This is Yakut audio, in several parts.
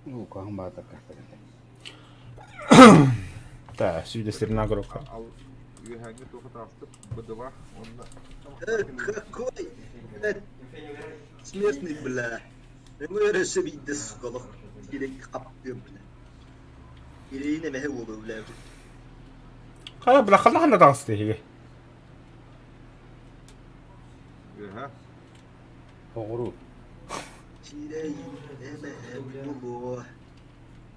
Уу, баатар Да, сюда сирна группа. Үөһээҥҥи туох таастык БДВ уонна Какой смертный, бля. Өҥөр өссө биирдэ суголох кирек хаптыам, бля. Кирэйин эмэһэ уола, бля. Хайа, бля, ханна ханна таҕысты эһиги? Үөһэ. Оҕуруу. Кирэйин эмэһэ буолуо.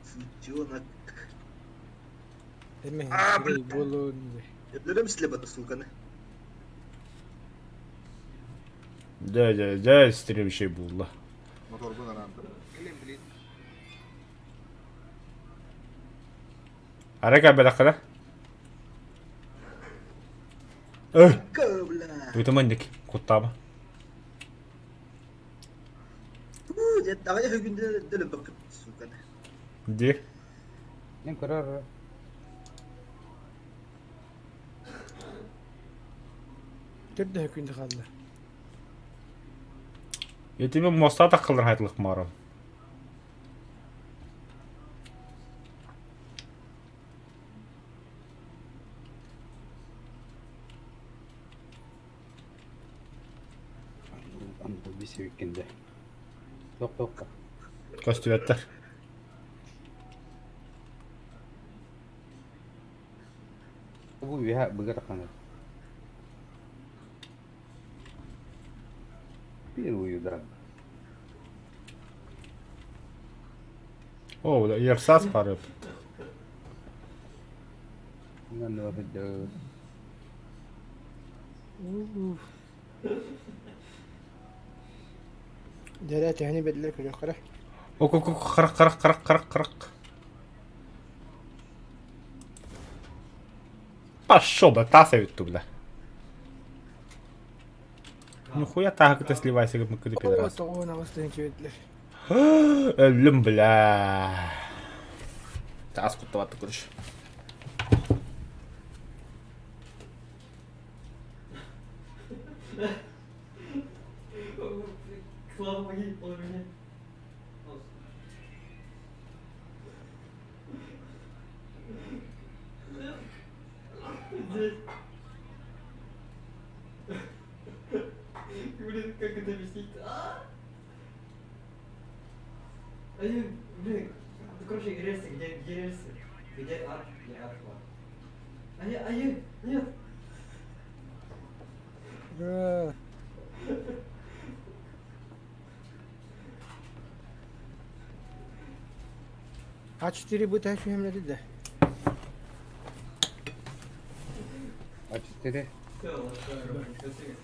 Сутенок. Эмэһэ буолуо. Өлөрөм слева суканы. Дьэ, дьэ, дьэ, стрим şey булла. Моторбун араанта. Блин, блин. Ара кэлбэтэххинэ? Эй! Бля. Ыытыма инник, куттаама. Дьэ, аҕыйах күндэ өлөппөккүт, суканы. Ди. Мен көрөр. Төрдө күндө хаалла. Итими моста таххылар хайтылык маарам. Анда бисебиккинде. Тоқ тоқ. Көстүбэттэр. Бу үөһэ быга тахханар. Первый удар. О, бля, ерсас барып. Нанна сылдьар. Дьэрэ төһөнү бэдлэр көрүөххэ эрэ. Ок, ок, ок, харах, харах, харах, харах, харах. Пошел, бля, таас эбит бля. Нихуя тааһы кытта сливайся гыммыккыты О, пидорас. тоҕуон аҕыс тыһыынча бэдлэр. Өллүм, бля. Таас куттабатты короче. Клава, помоги, он у меня. Здесь. Блин, как это объяснить? А! Ай, блин, ну, короче, рельсы, где, где рельсы? Где ад? Где ад? Ай, ай, нет! Бра. А4 быта түһэмнэти да. А4. Все, ладно, спасибо.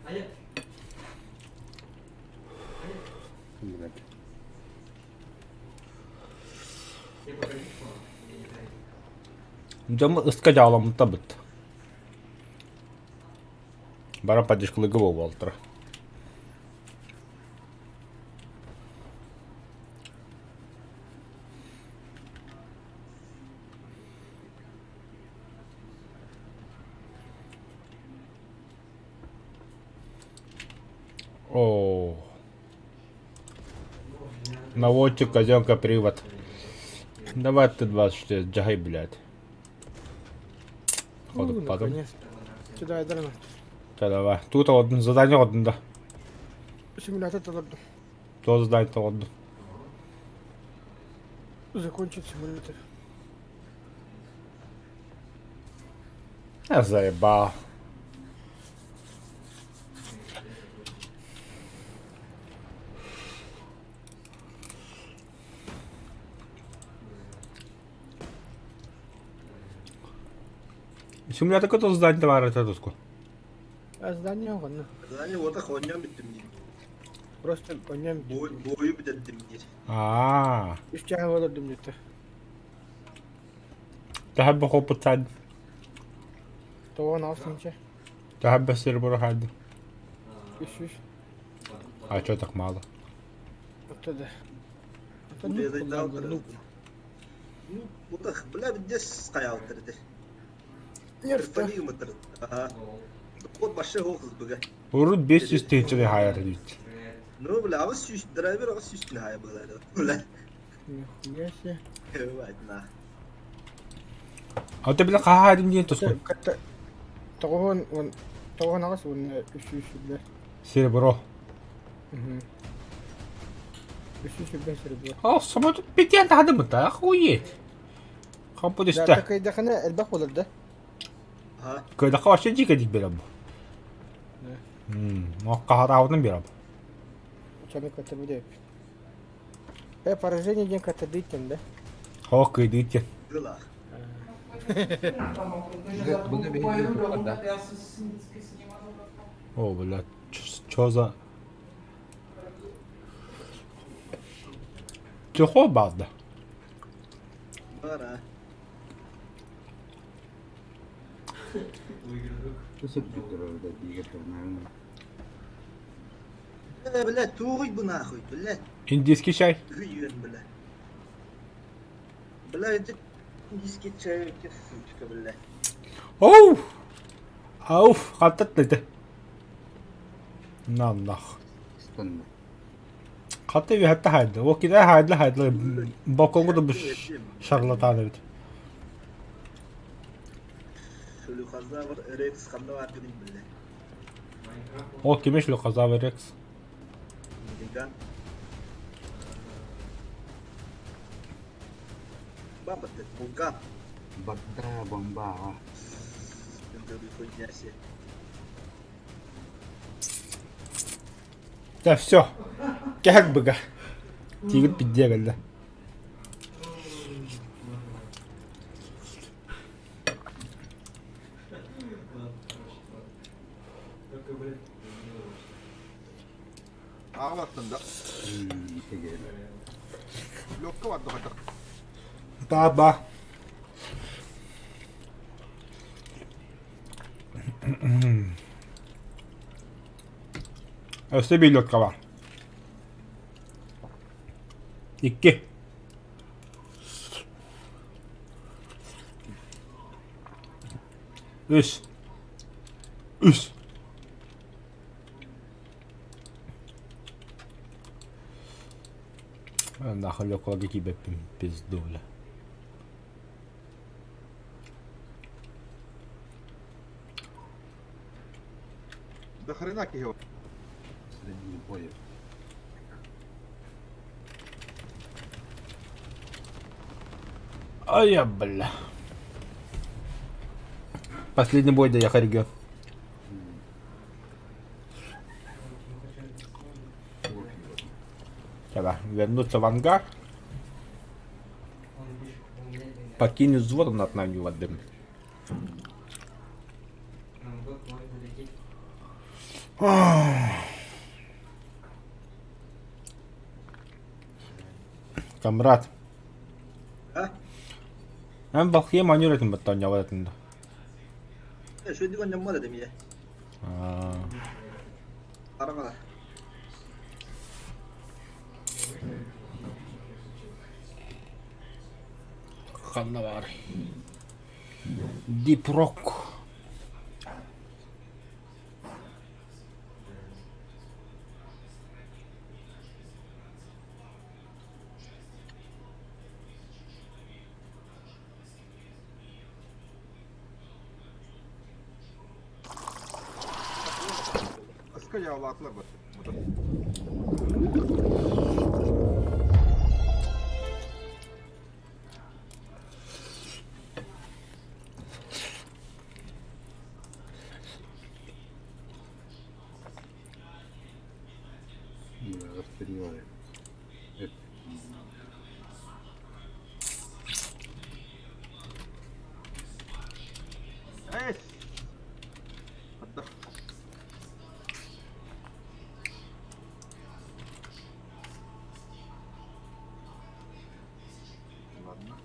А я... Блядь. Я покажу, я не знаю. Дьон ыска дьааламмыта быт. Баран поддержкалыга буолтара. О. Наводчик, казенка, привод. Давай ты 24, джагай, блядь. Ходу потом. Сюда, драна. Да, давай. Тут одно задание одно, да. Симулятор толорду. То задание то одно. Закончить симулятор. Я заебал. Симулятор то задание товара это туску. А здание оҕонно. Задание вот оонньоон бүттүм диир. Просто оонньоон Бою бүтэрдим диир. А, үс чааһы олордум диэтэ. تحب خبط سعد Тоҕон аҕыс тыһыынча. تحب السيرفر حد Үс үс. А чё так мало? Отто да. Ото нук буллар нук. Ну, вот бля, здесь хайаалтыр этэ. Нервта. Ага. Вот вообще хох быга. Урут 500 тысяч хайар дейді. Ну, бля, 800, драйвер 800 түһэ быһалар. Бля, Нихуя себе. ебать, на. А ты бля хаһаадым диэн тускун. Кытта тоҕуһун уон тоҕуһун аҕыс уонна үс сүүс сүүрбэ. Серебро. Мгм. 320 серебро. О, самолет пятен тахадым да, охуеть. Хампы Да, түстэ. такайдахына элбэх болар да. Ага. Кыйдахха вообще дьиикэ дик берем. Хахатаабытын берем. Чаны ката буде. Э, поражение диэн катадыйтен да. Хоо кыйдыйтен. Было. Да. О, блядь, чё за... Чохо базда. Бара. Э, блядь, тугуй бы нахуй, блядь. Индийский чай. Хуйен, бля. Бля, это индийский чай, сучка, бля. Оу! Ауф, хаттат деді. На нах. Хатта үһәтте хайды. О киде хайды хайды. Балконга да бұл шарлатан эбит. Шлюхозавр Рекс ханна бар гидин, бля. О кеме шлюхозавр Рекс. Гигант. Баба, ты вулкан. Бада бомба. Хуйня себе. Да все. Как бы Тигр пизде кэллэ. Только, блядь, не лучше. Аҕалаттын да. Лёкка бар доҕотох. Баба. Өссө биир лётка бар. Икки. Үс. Үс. Нахуй лёккаларга киирбэппин пизду бля. До хрена киһи Средний боев. Ай я, бля. Последний бой да я регион. Давай, вернуться в ангар. Он пишет, у меня деньги. Покинуть взвод над нами воды. Нам год может залететь. Камрад. А? Эн балхие манюр этим баттан яватында. Э, что это он не дем я? Армада. Ханна бар. Deep Rock. Аска яалаатылар бат. Расстреляли. Это. Эс! Отдох. Ладно.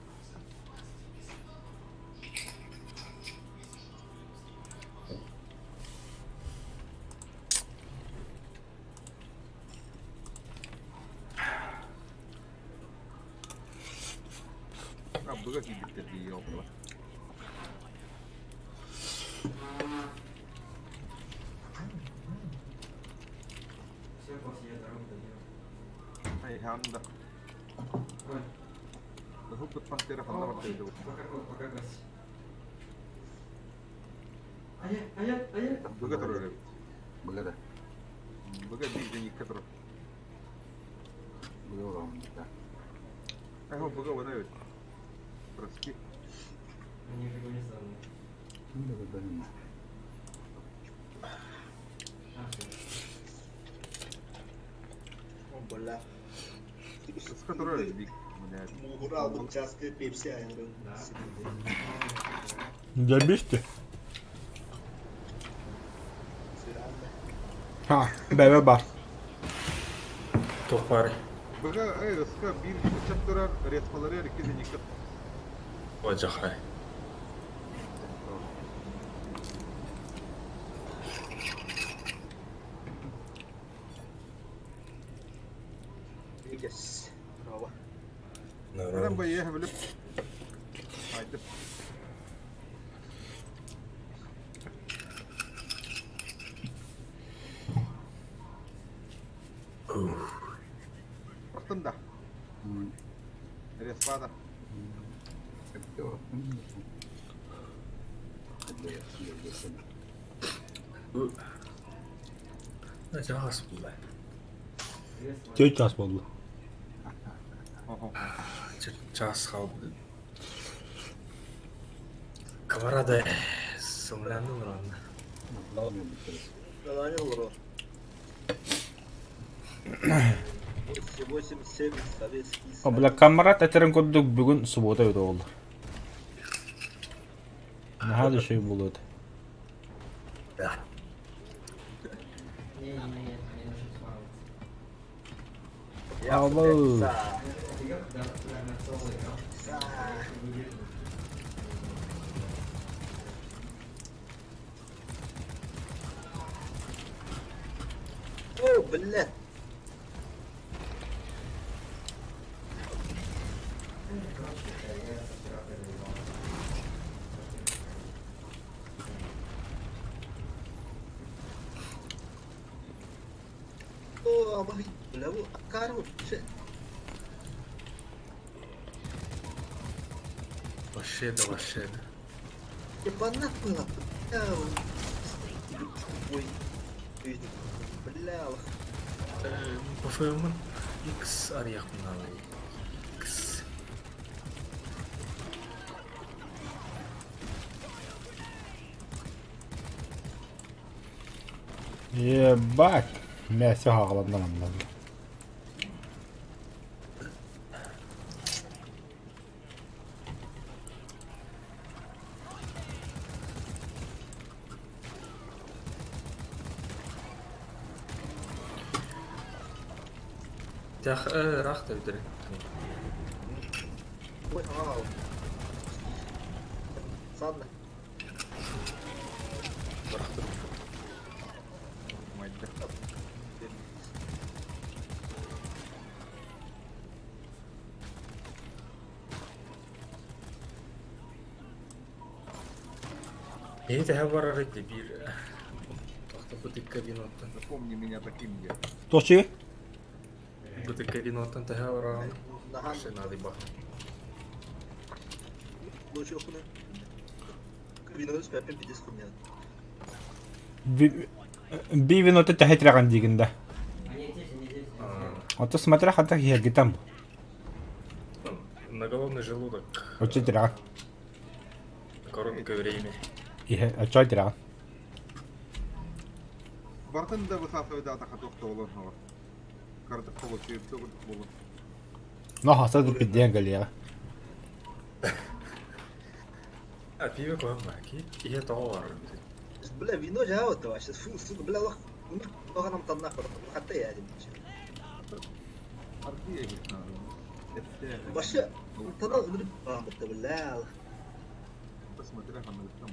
А, быга киирбиттэр дии ёлкалар. Все. Айханда. Ыһык пантера ханна барта Быга турар эбит. Быга да. Быга биир зенитка турар. Быга ураҕын да. Айхо быга уна эбит. Прости. Ким да көрбөнүм. О, бля. Ыска турар эбит биир. Мууһура албын чааскы пепси айанрын. Забисти? Сыраанна. Ха, бэбэ бар. Туох баарый? Быга эй ыска биир ыччат турар респалары икки зенитка. Одьахай. Yes. Браво. Мен байы билип. Айтып. Бартын да. Респада. Чаас буолла. Төрт час болды. Чаас хаалбыт. Камарада сымланды уранна. Давай, Лоро. 8-7, Советский О, бля, камарат этерин курдук бүгүн суббота өтө болду. Наһаа да şey болот. Да. Алло. О, бля. О, абай, бля, акару. Вообще да вообще. Ебанат было. Бля, ой. Бля, Пофемон X арыйахпын X. Ебать. Мясо хаҕаланнан аннан. Тях рахта өтөрү. Ой, ау. Садно. Рахта. Майда. Эти барар бир. Тохто бутыкка виноттан. Запомни меня таким где. Тоши? Бутыкка виноттан тэхэ баран. Нахан. Машина дыба. Лучше хуны. Вино с пепем пиздец хуйня. Би виноты тэхэ дигинда. Ото смотря хата хергитам. На голодный желудок. Очитира. Короткое время. Ихе, очитира. Бартын да высасывай да атаха тоқта болон хава. Картық болу, сүйіпті болу. Но хаса ду пидден галия. А пиво куһан ки. Ihe тоҕо бар. Бля, вино жаот вообще. Фу, сука, бля, лох. Лох нам там нахуй. Хата я один. Аргия Вообще, тогда а, бля. Посмотри, там.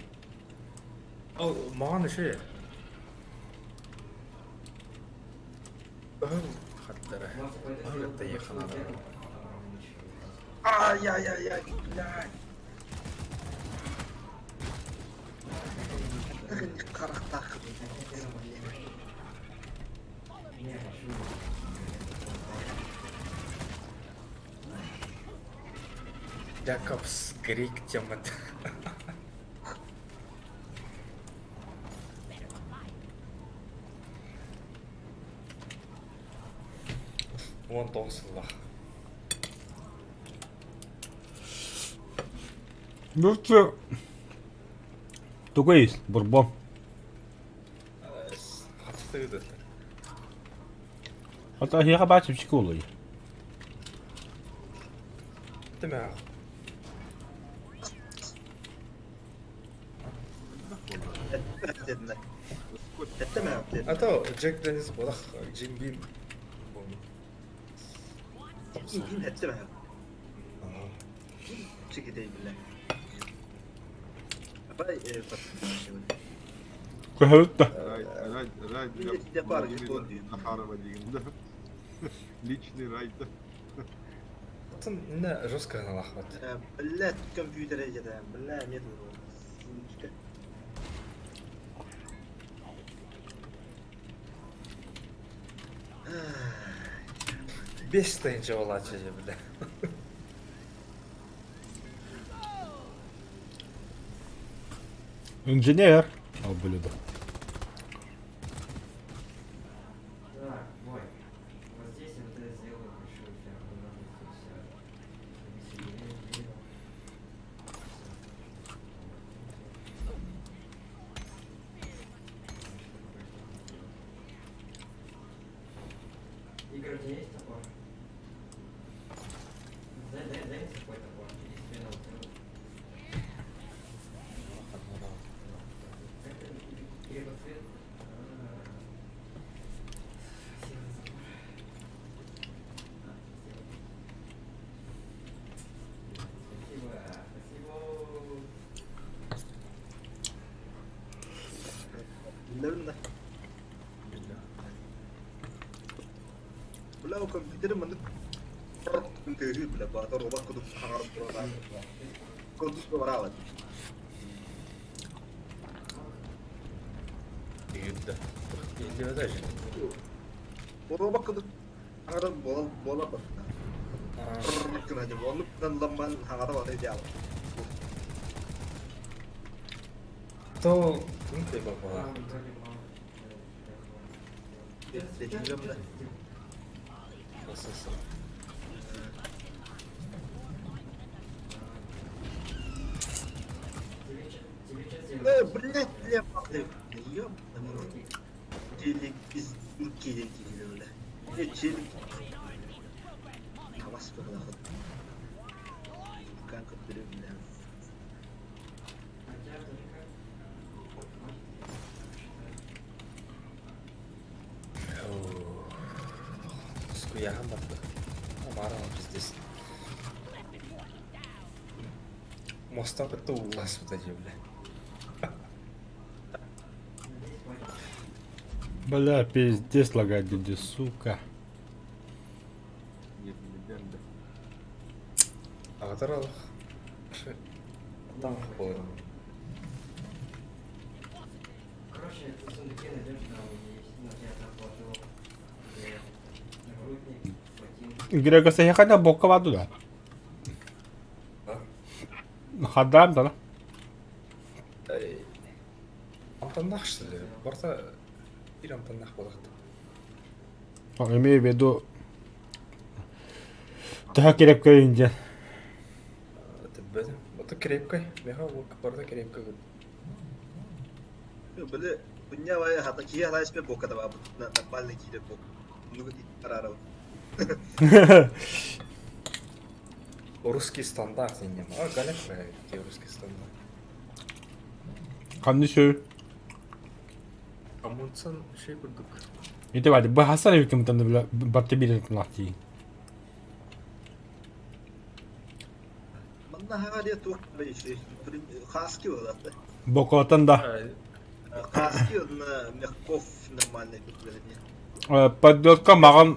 Ол маған еще. Хаттара. Ага, ехала. Ай-яй-яй-яй, блядь. Не, хочу. Якобс крик темат. 19 сыллаах. Лучше тугу ис, бурбон. Хатты ыытар. Хата эһиэхэ баар чэпчэки буолуой. Тимээх. Этте Этте А то Джек Деннис буолах Джим Бим. Этте Чики бля. Абай Көһөбүт да. Райд, райд, райд для Для парня, Владимира что он Захарова деген, да. Личный райд. Оттон инна жестко налахмат. Бля, компьютер это, бля, нет. Сучка. Бес тыһынча буолааччы дьэ бля. Инженер. Ол блюдо. Так, бой. Вот здесь я вот это сделаю большую ферму. Надо здесь всё. Веселее, дерево. Всё. Игорь, у тебя есть топор? Дай, дай, дай мне свой топор. Я себе наложил. Это первоцвет. А, Спасибо за топор. А, спасибо. Спасибо, спасибо. Бля, бля, компьютер маннык тыһыы бля, баатар оба кудук хаҥар турар. Кудук бараалар. Ыытта. Илдибэт ажы. Оба кудук хаҥар бола бола бар. Кына же оннук ламман хаҥара бары дьаал. То тун ты баба. А, вроде мало. Бля. Сысы. Тебе тебе сейчас Э, сделают. блядь, бля, бля. Ёб, Челик из Турции киһи бля. Э, челик. Табас бля. Кан көтөрү бля. А тебя тоже как? Скуяхан барды. Амара пиздец. Моста бітті улас бітті же, бля. Надеюсь, хватит. Бля, пиздец лагает, люди, сука. Нет, легенда. Ағатар алах. Там болар. Короче, в сундуке найдешь, там есть, ну, я там положил где нагрудник, ботинки. Грега сахана бокка ваду да. Хадам да. Амтаннах что ли? Барта bir амтаннах болақты. Имею в виду Таха крепкая индия. Тіббеді. Бата крепкай. Меха бок барда крепкай. Бля, буня бай хата кия хата испе бока да баб. Нормально кире бок. Ну арара. Русский стандарт инем. А, галяк бә, русский стандарт. Канны шөй. Амунсан шей курдук. Ити бады бу хасан эбит ким бля барты бир нахти. Манна хага де тук бля шей. Хаски болат. Бокотан да. Хаски на мягков нормальный бля. Подлетка маган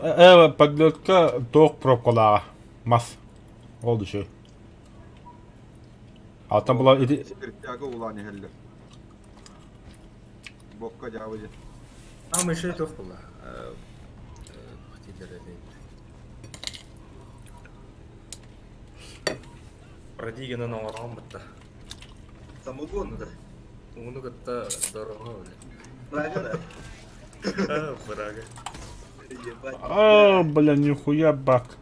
подлетка тоқ пробкалаға. Мас. Ол шөй. Алтан була ити Спиртяга улан хеллер. Бокка жабы же. А, мы шей тоқ була. кэлэлейт. Радигинан оҥорон бытта. Самогон да. Ууну кытта дорога бile. Брага да. Брага. Ебать. А, бля, нихуя бак.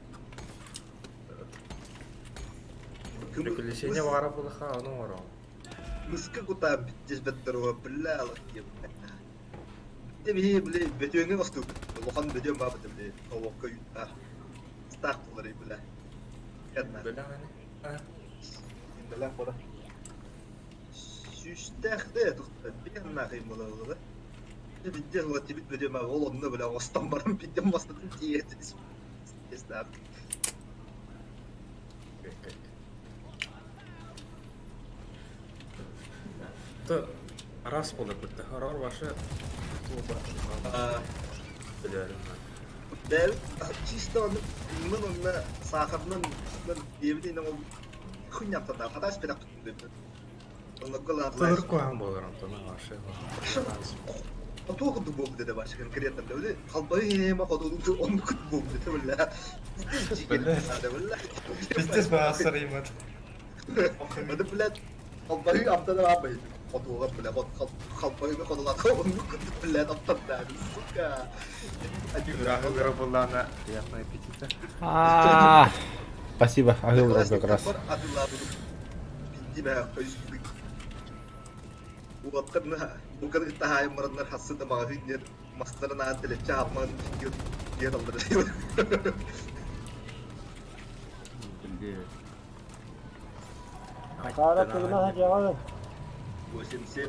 Приключения баҕара булаха ону оҥорон. Мыска кутаан бүттес бэттеруга бля ебать. Де биһи били бөтүөҥҥэ остук. Улахан бөтүөн баабыт били толокко юттаах. Стах булары бля. Кэннэ. Бэлэҕини. Бэлэх бара. Сүүстээх да тухта биир нахай буолаллара. Бидде була тибит бөтүөн баа ол онно бля остон баран бидде мастатын тиийэтин. Естаах. То раз буолар бытта. Хорор башы туоба. Билэрим. Бэл чисто оннук мын онно саахарынан диэбит инэн ол хуйняттан хатаас бэлэх туттун Оннукка Тылыр куһаҕан буолар онтон башы. Туох курдук буолбут этэ башы конкретно били халбайы иһиэма хотулун оннук курдук буолбут этэ бля. Пиздец баасарыймат. Это блядь халбайы амтана аабай хотуга бля халбайыны хотулака оннук курдук блядь амтан сука. Гыра буллаана приятного аппетита. А, Спасибо, агыл как раз. Уоттар таһаайым мараннар хассы да маҕаһыын диэн мастарын аан тэлэччи аһапман диэн аллара. Хара кыгына дьаҕа. 87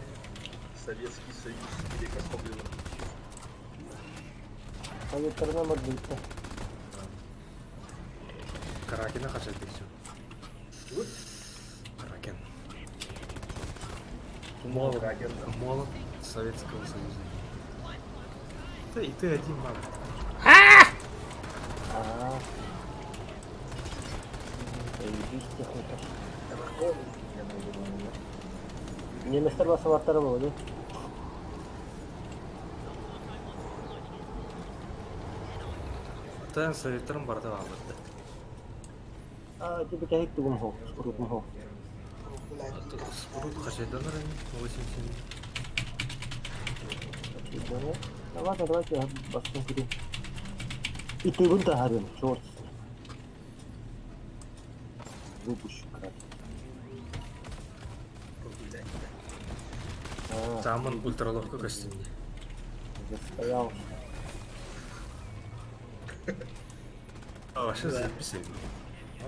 Советский Союз Великосхоблено. Советтарына мордуйта. Каракина хачат десю. Кракен. Молот. Молот Советского Союза. Да и ты один, мама. Аа. Заебись техника. Немецтер басабаттары болду. Тэн советтарым барда алды. Аа, тебе кәһик тугум хо, урукум хо. Спрут хачайданар они 87. Давайте, давайте, баскын кирим. И ты вон таһарым, черт с ним. Выпущу крак. А, Там он ультраловка костюмне. застоялся. А, вообще записи.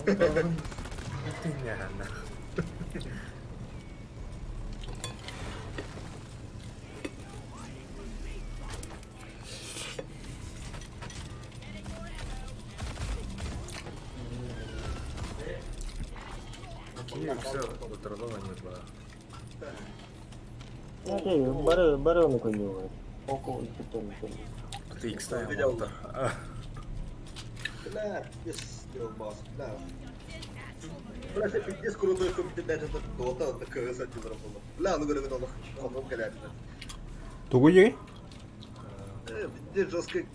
Ты не Какие все ультралова не было. Бары, бары он конёвый. Око, А ты икс ставил. Бля, без бля. Бля, это пиздец крутой компьютер, это дота, на КС один работал. Бля, ну говорю, ну потом галяли. Тугу ей? Пиздец жесткий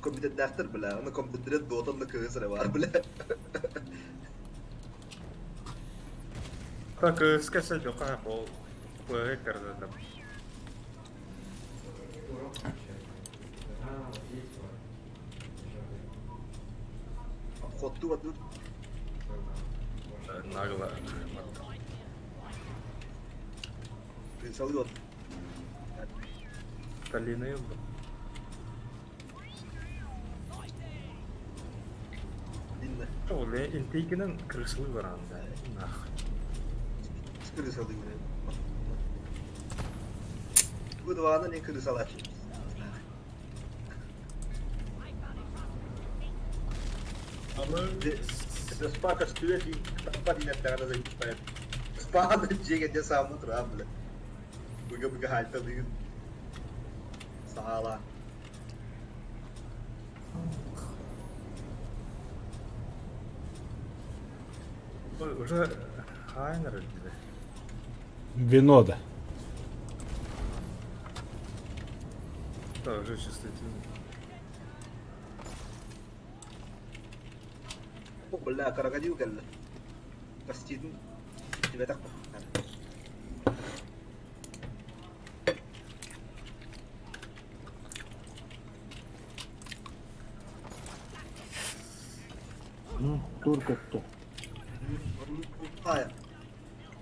компьютер бля, на компьютере дота на КС бар, бля. Так, сказать, ну пол. там. Урок включай. А, вот здесь вот. Хоту вот тут. Нагло. Прицел Калина Оле интейкинен крыслы баранда. Нах. Крысалы, бля. Бу дваны не крысалач. Спака стүет таппа динеттер Спада жеге самы тура бля. Буга буга хальта дигин. Саала. Уже хайнер диде. Вино да. Да, уже чувствительно. О, бля, крокодил кэллэ. Костюм тибэтэх Тур көттө. Хайа.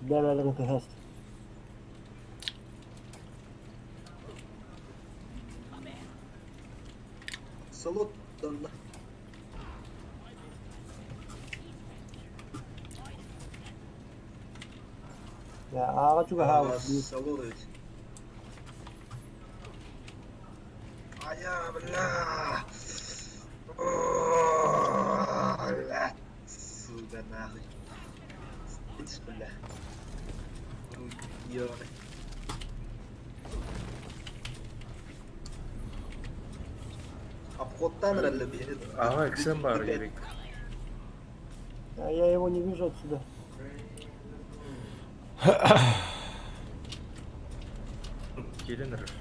Бэбэлэрин кыһас. Салот данна. Ааҕа чугаһаабыт. Салот ведь. Ая, бля. О, бля. Сука, нахуй. Стыд, бля. Ёбаный. Обходтан эрэллэ биһини. Ага, Эксен бар керек. А я его не вижу отсюда. Кэлэн эрэр.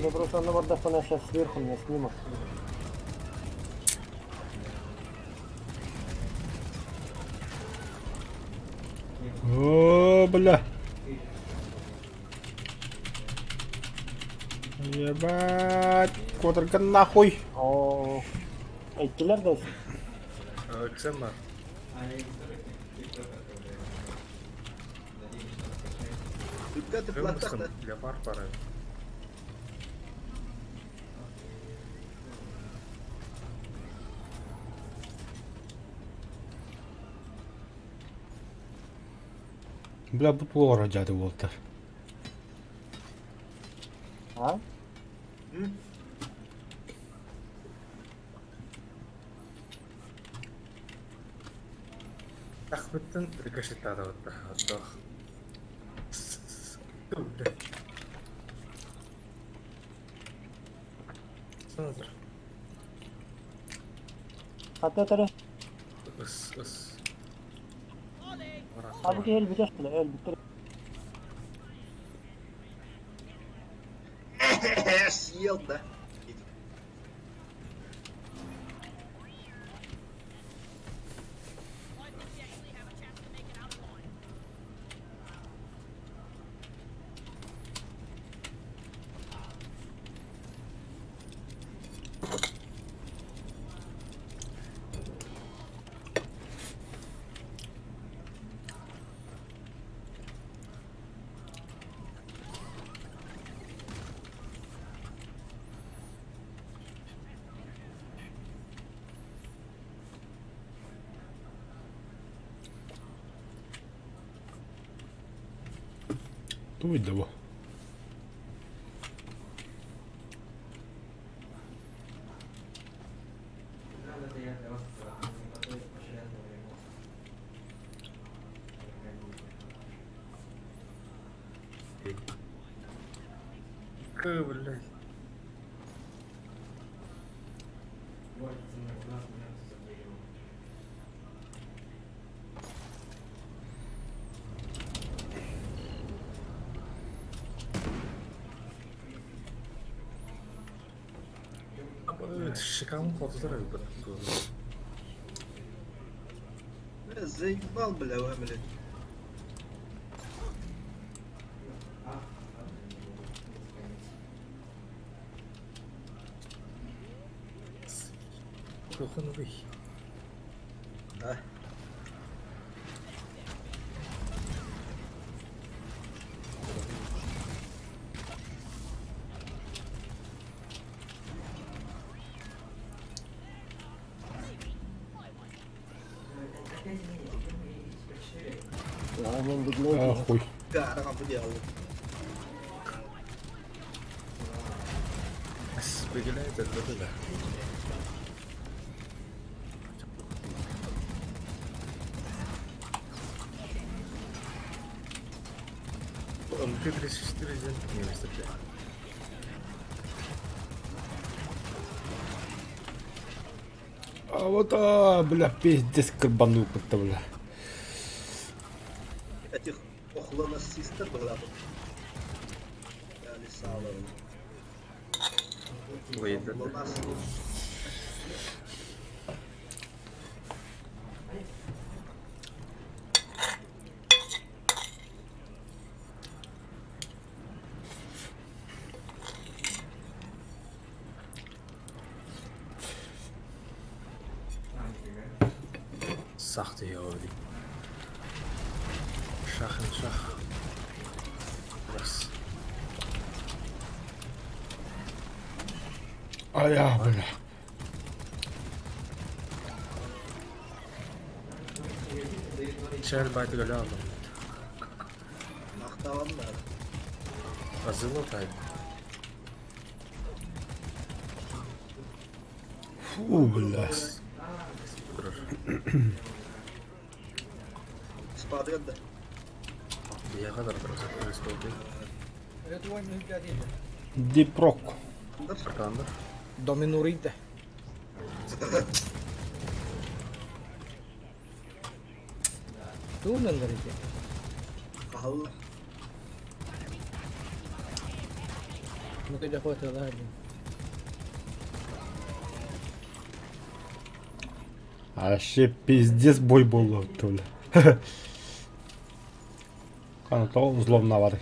Ну просто на мордафона сейчас сверху меня снимут. О, бля. Ебать, квадрка нахуй. О, Эттилер да Эксен бар. Ребята, платах, Леопард бар. Бля, бу туора дяды болтар. А? Ахметтен рикошеттады вот. Бля. Сенатор. Хата тары. Ыс, ыс. Abi ki el biter el biter. Съел, да? Туй да бу. К, блядь. Шикарный ход здоровья. Бля, заебал, бля, вы, блядь. Кухонный. Да. Я мен беглейdi. Ахуй. Кара, бля. Бегеляет это да. МТ-34 день не стреляет. А вот, а, бля, пиздец, карбанул как-то, бля. Этих охлоносистов была бы. Дали сало. Ой, да, да. Охлоносистов. Сах түһүөҕэ Шах шах. Раз. А я, бля. Шер байтыга алдым. Махтаван да. Азыло тай. Фу, бля. Спадыган да. Бияға да просто. Дипрок. Аркандар. Доминурида. Туунан дарите. Хаһалла. Ну кайда хватит ладно. А вообще пиздец бой был, бля. Қана злобна бар.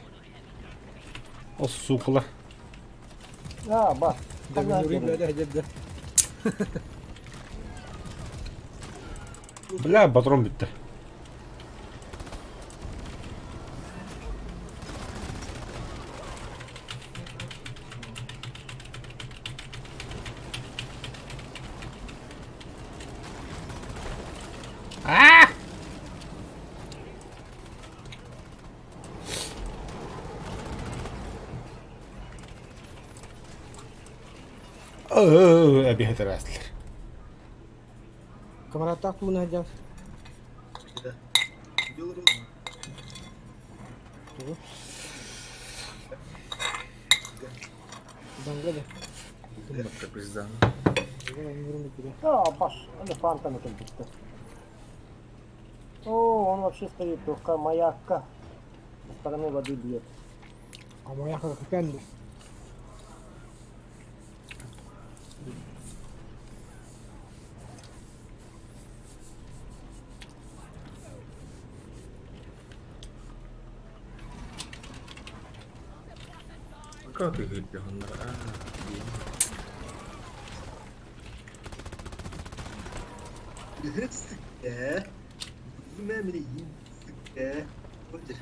О, сукалар. А, бас. Доминурида да да. Бля, патрон бітті. А! Эбиһэтэрээслэр. Камараттаах тууна дьас. Да. Билру. Данга да. Пизда. А, бас. Элефантами кэлбиттэр. О, он вообще стоит, только маякка. Со стороны воды бьет. А моя как да. Как ты говоришь, он Э. Имя мне. Э. Отыр.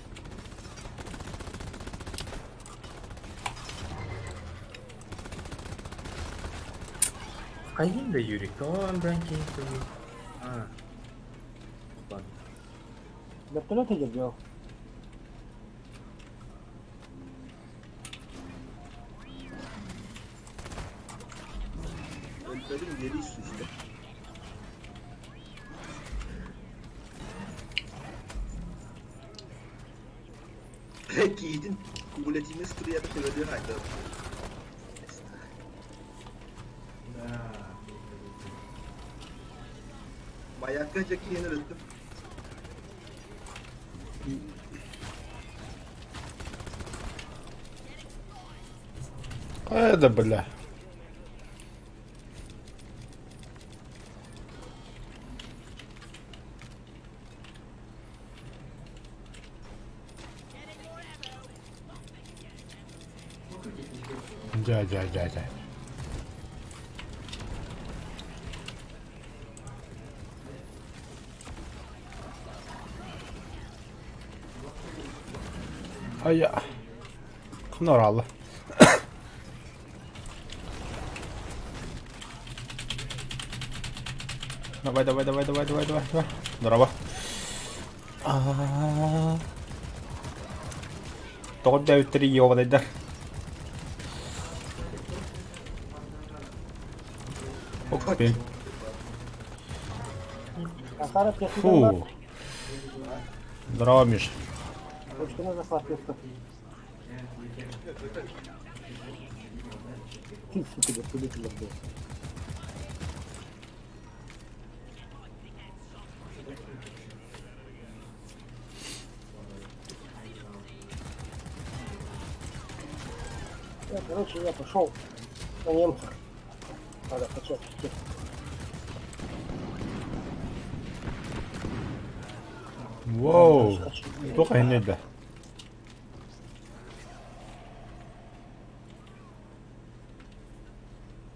Хайын да Юрий, он бранки. А. Ладно. Вертолет идет, делал? Өлбөдүм yeri işte. Киитин кугулетини струята төбөдү хайда. Да. Маякка жакиен өлөттүм. Это, бля. Дя, дя, дя, дя. Ая. Кноралы. Давай, давай, давай, давай, давай, давай, давай. Здорово. А. Тоғыз 3 ёбаныйдар. Окей. Ахара техника Фу. Здорово, Миш. Почти на захват места. Ты, сука, да, куда ты забыл? Короче, я пошел на немцах. Надо качать технику. Воу. Туох иһиннэ да.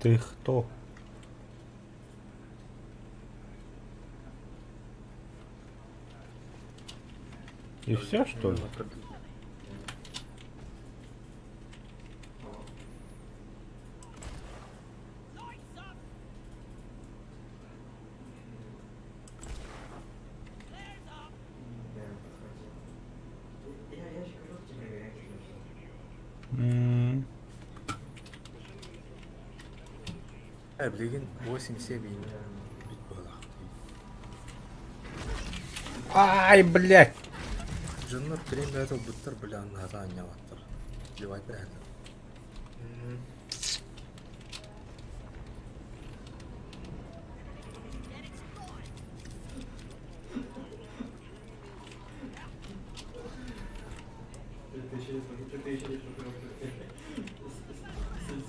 Ты кто? И все, что ли? М. Ээ, билигин 87 бит быһыылаах. Ай, блядь! Дьоннор премия ылбыттар, бля, наһаа анньаабаттар. Плевать на это.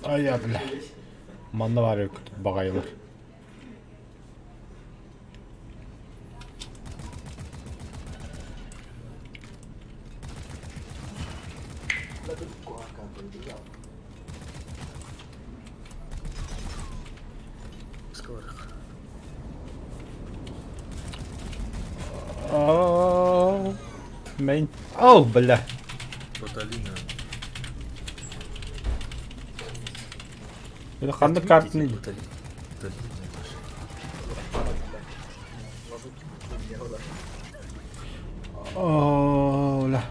Ай, бля. Манна баар баҕайылар. Скорых. Мэн. О, бля. Баталина. Это ханнык картаны Баталина. О, бля.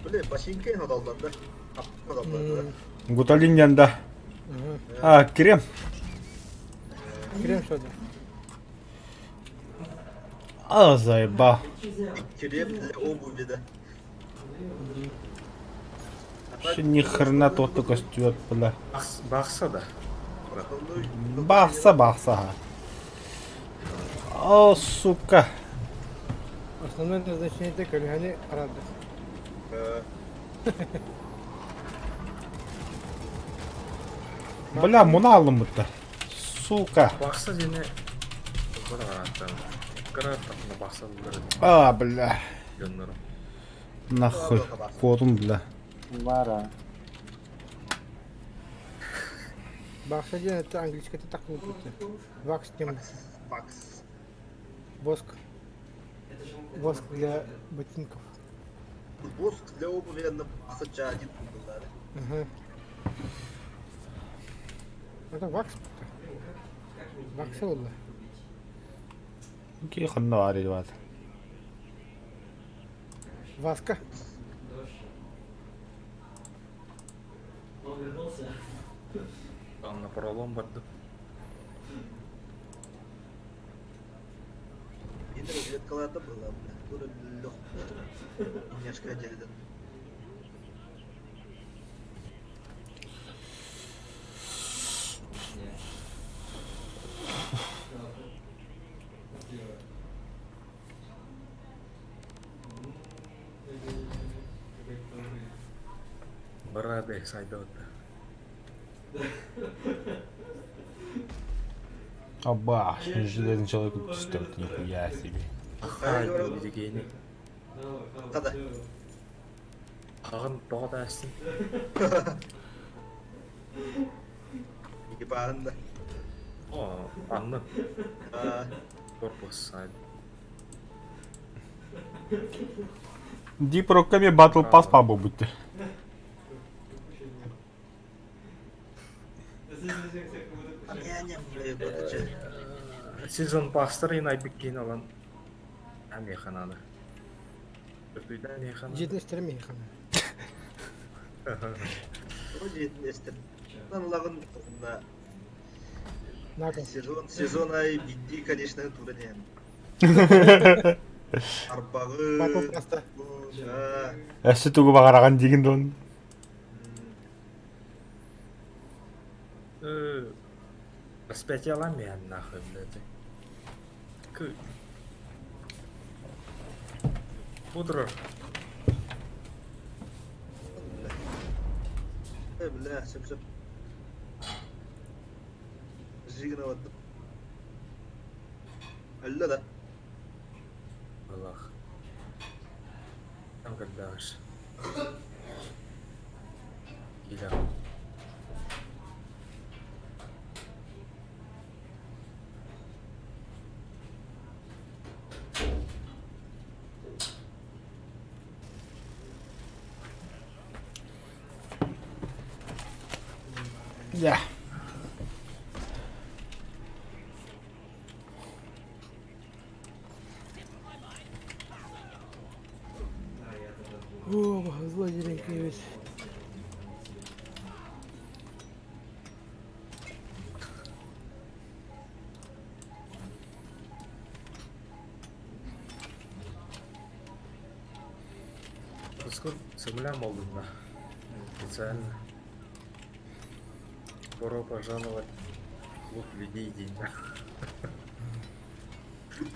Бля, башинка одаллар да. Одаллар да. Гуталин да. А, крем. Крем что-то. А, заеба. Крем для обуви, да. Вообще ни хрена тот только стюет, бля. Бахса да. Бахса, бахса. О, сука. Основное назначение это көлүһэни араардах. Бля, муна алымыта. Сука. Бахса диэни Бахса А, бля. дьоннору. Нахуй. Кодум, бля. Бара. Бахса диэн это английската так буолбут. Вакс диэн Вакс. воск. Воск для ботинков. Воск для обуви на бахса один был, да. Ага. Это вакс. Вакса буолла. Ки ханна баар баар. Васка. Он вернулся. Анна пролом барды. Мин разведкаларда была, бля. Тура лёг. Немножко отдельно. Барады сайда отта. Аба, железный человек стоит, нихуя себе. Ахай, билигени. Хада. Хаҕын тоҕо таастын. Ебан да. О, анны. Корпус сайд. Deep Rock'ка Battle Pass пабы бүтті. Сезон пастыр ин айбиккин алан. Амехананы. Өртүйден механа. Дьиэтин истэрэ миэхэ. Нака. Сезон, сезон ай бидди, конечно, тура не. Арбагы. Батл Pass-та. Өссө тугу баҕараҕын диигин дон. Распятие ламен нахуй, блядь. К. Пудра. Бля, сөп сөп. Жигна вот. Алла да. Аллах. Там когда уж. Иля. Да. О, злодей ведь. Скоро земля молодна. Специально. Пора пожаловать в клуб людей день.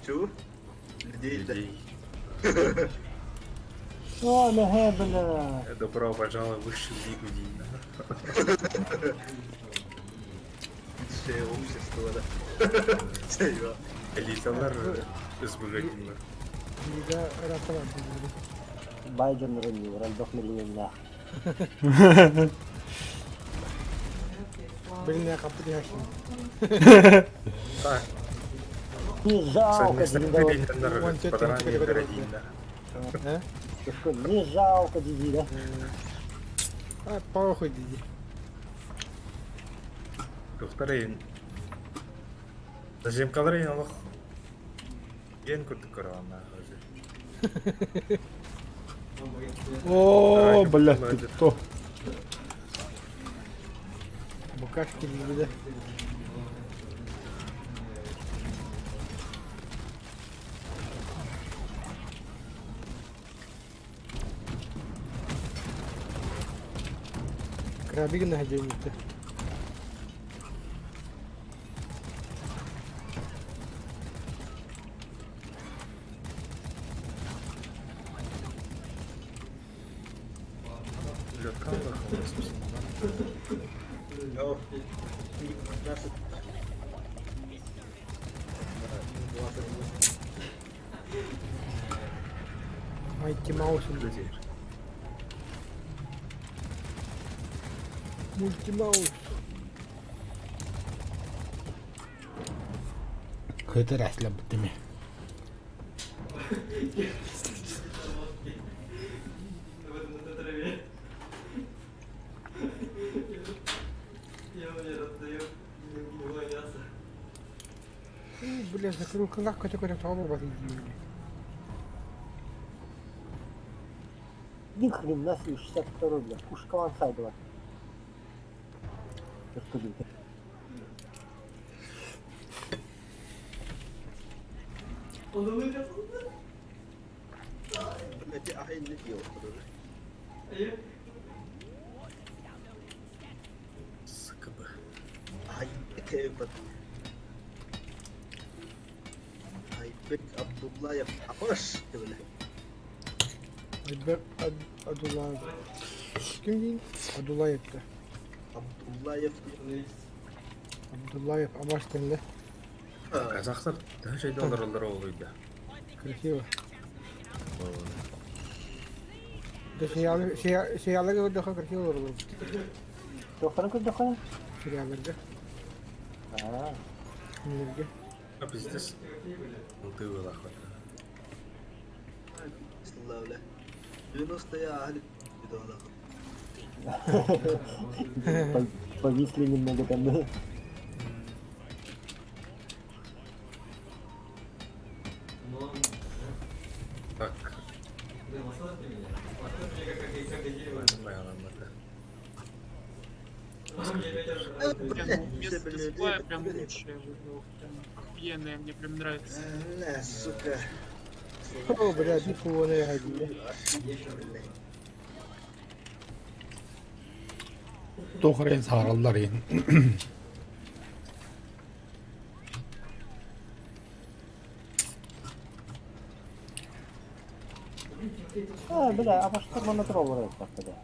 Чу? Людей, да. Людей. О, не, бля. Добро пожаловать в высшую лигу день. Высшее общество, да. Серьезно. Элиталар СБГ день. Лига Ратова. Байден рынил, рандох миллионах. Блин, я капряхин. Так, Не жалко, Вон тетя, тетя, А? Не жалко, диди, да? А, похуй, диди. Повторяю. Зачем калорий алых? Ен күрдік көрі О, блядь, ты кто? Букашки диди, да. Крабик на где-нибудь. О, 15. Майти Маус. Мульти Маус. Хытыр әсләбітіме. В этом на траве. Я мне раздаю гнилое мясо. Бля, закрыл лавка такой на того Ни хрена себе, 62 бля. Пушка ванса была. Он вылез. Блядь, я не делал. А СКБ. Ай, кайф. Айбек Абдуллаев. Апаш, бля. Айбек Адулаев. Ким дейін? Адулаев да. Абдуллаев. Абдуллаев Абаш да. Казахтар даже долларлар олуйда. Красиво. Да сериалы, сериалы көрдөхө красиво olur. Тоқтарын көрдөхө? Сериалларга. А, Кинилерге. А пиздец. Ну ты была Бля. 90 я ахли. Повисли немного там, да? Но он... Так. Блин, посмотри меня. Посмотри, как дерево. Без дисплея прям лучшее выбрал. Прям охуенное, мне прям нравится. Бля, сука. О, блядь, нихуя не годили. Тоқырайын сағыралдар ең. А, бля, а что монотрол вроде так тогда?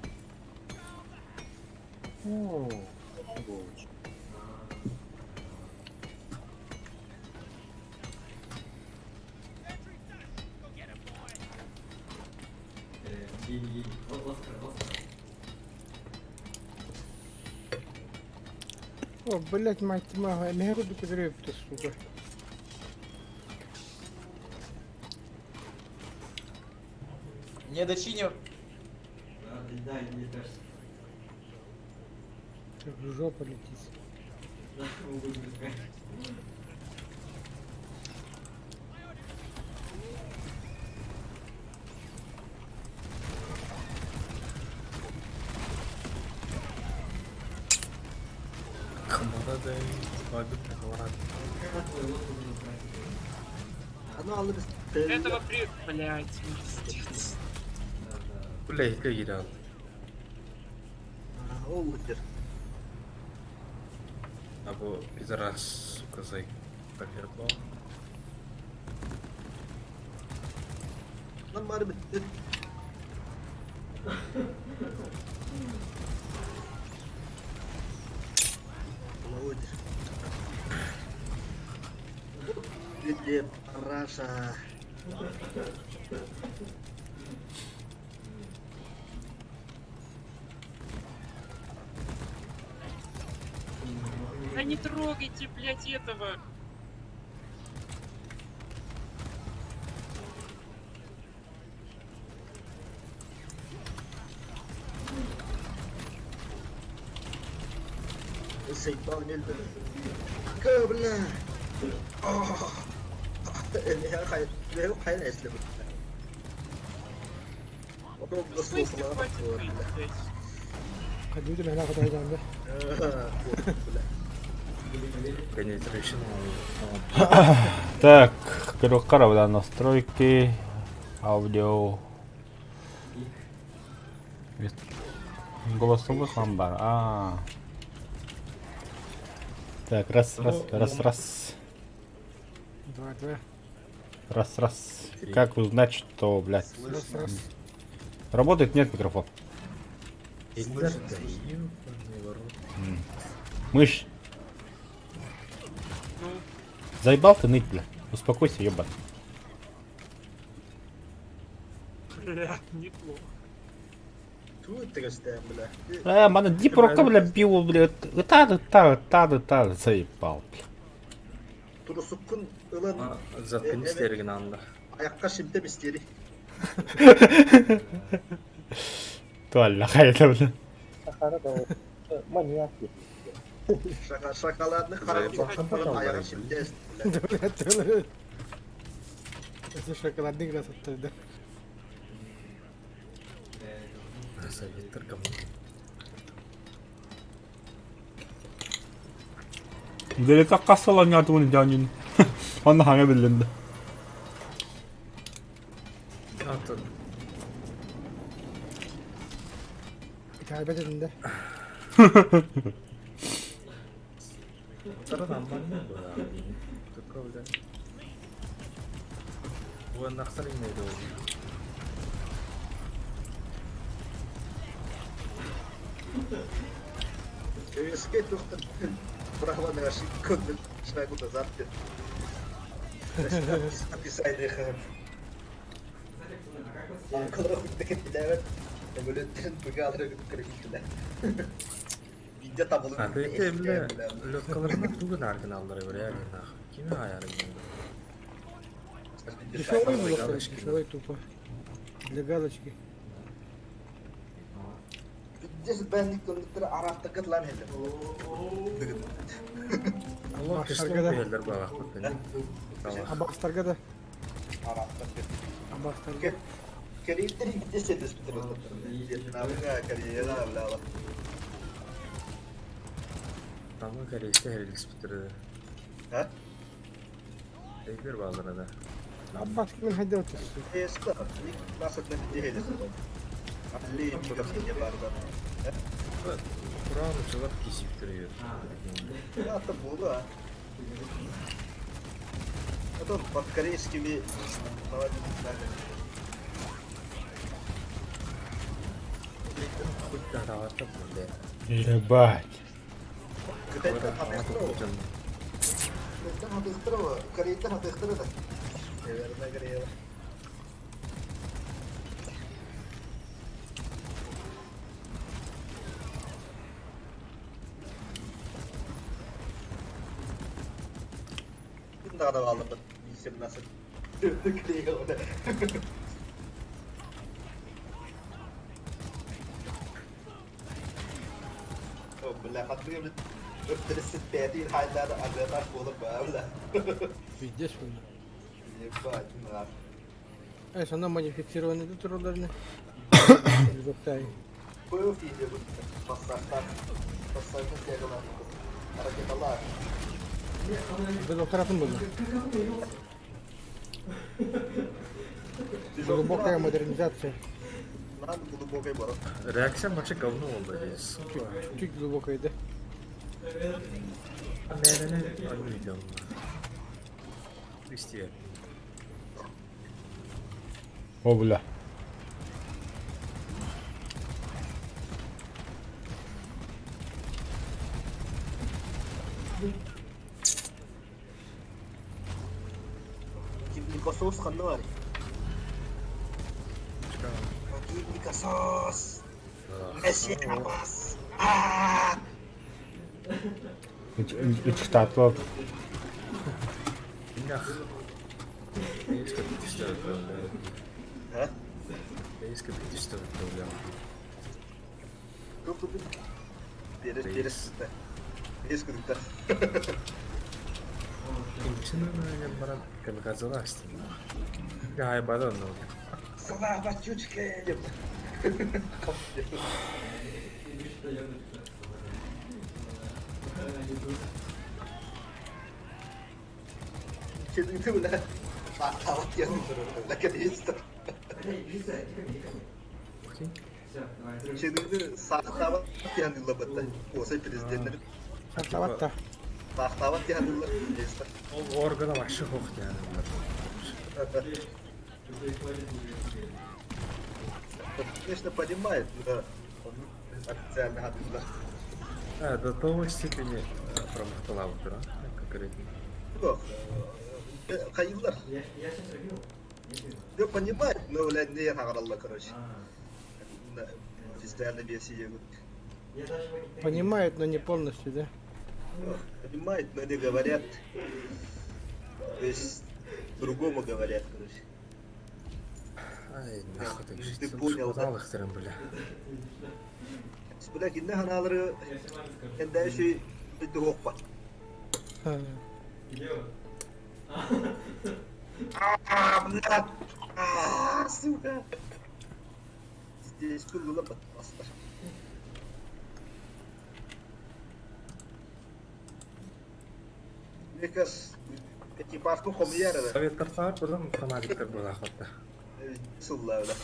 Ну, сволочь. О, блядь, мать мага, не буду кудрепты, сука. Не дочиню. Да, не кажется. Как жопа летит. Камарада бабит камарада. Аны алып Этого при... Блять, пиздец. Бля, иһиккэ киирэ Ол дер. А бу пидорас, сука, зай повербал. Нам бары битти. Володя. Где параша? Да не трогайте, блять, этого. Заебал нельзя. Ка, бля. В смысле, хватит ныть, блядь? Хадиды мен aqada haydaanbe. Penetration. Так, көрүөххэ настройки, аудио. Голосовых амбар. А. Так, раз, раз, раз, раз. Два, два. Раз, раз. Как узнать, что, блядь, Раз, раз. работает? Нет микрофон. Эльдар, да ёбаный в рот. Мышь, Ну, заебал ты ныть, бля. Успокойся, ебать. бля, неплохо. Э, мана дип рука, бля, бил, бля. Та, та, та, та, заебал, бля. Турусуккун ылан Заткнись эргин анда. аякка шимтем истери. Туалля, хайда, бля. Сахара да маньяк. Шоколадный харак аяга шимтем. Бля, Это шоколадный глаз оттуда. Советтер говно. Дэлэ кассалан ятуун дьаанин. Онно хаҥа биллинди. Атын. Итаабет edinde. Тара нормально было. Только, бля. Бу нахсар имейді ол. Көйөскө тухтан право на ошибку шагу назад. Описание А бете бля, лёткаларына тугун аргыналлары реально нахуй. Кими аяры Дешевый было, галочки, дешевый тупо. Для галочки. Здесь бәнник көндүктөр араптыкыт лан хеле. Allah Баштарга да. кисло багак Абастарга да. Араптыкыт. Абастарга. Корейтер здесь это Вьетнамга, Кореяга, бля. Тамы корейсе херилис битирди. А? Эйбер балдыра да. Аббас кимин хайда өтөсү. Эста, насат на видео. Алли, микрофон барда. Куран учулап кисип битириyor. Это было. Потом под корейскими Хоть да бля. Ебать. Кытайда Корейда хатыктыры да. Наверное, Корея. Ким да алды 17. Корея. О, бля. бля, хатыга бит 35 хайдары ажиотаж буолар баа, бля. Пиздец, блин. Ебать, на. Э, она модифицированный тут роллерны. Рюкзактай. Был видео, пассажтар, пассажир тягалар, ракеталар. Біз отыратын болды. Глубокая модернизация. Надо глубокой бород. Реакция вообще говно oldu сука. Чуть глубокая, да? Мэрини видел. Истия. О, бля. Косос ханна бар. Косос. Месси Аббас. Ычтатлар. Нах. Эйска бүтүстөр бля. А? Эйска бүтүстөр бля. Перес, перес. Перес кудукта. Имчина баран камикадзе астын. Гай баран ну. Слава чучке. Кедиңти бля. Саатават янып Окей. Кедиңти саатават янып батта. Осай президенттер Сартаватта. саатават янып Ол органа вообще хох yani. Конечно, понимает, но он официально гадында. А, до того степени промахтала да? Конкретно. Yok. Хайылар. Я, я сейчас убил. Я понимает, но, блядь, не хагаралла, короче. Официально версия. Я даже его не Понимает, но не полностью, да? Понимает, но не говорят. То есть, другому говорят, короче. Ай, нахуй так жить. Ты понял, да? да? бля. Бля, кинне ханалары энде шүй битти хоппа. Где он? А, блядь! А, сука! Здесь было бастар. Мне кажется, экипаж хомьяра. Советтар фар buradan фанатиктер была хатта. Сылла, бля.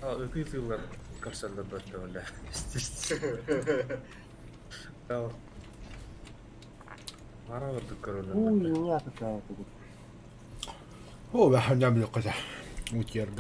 А, өкүй тыллар каршылар бөттө бля. Да. Мара бардык көрөлөр. Хуйня какая-то. О, бля, ням люката. Утерга.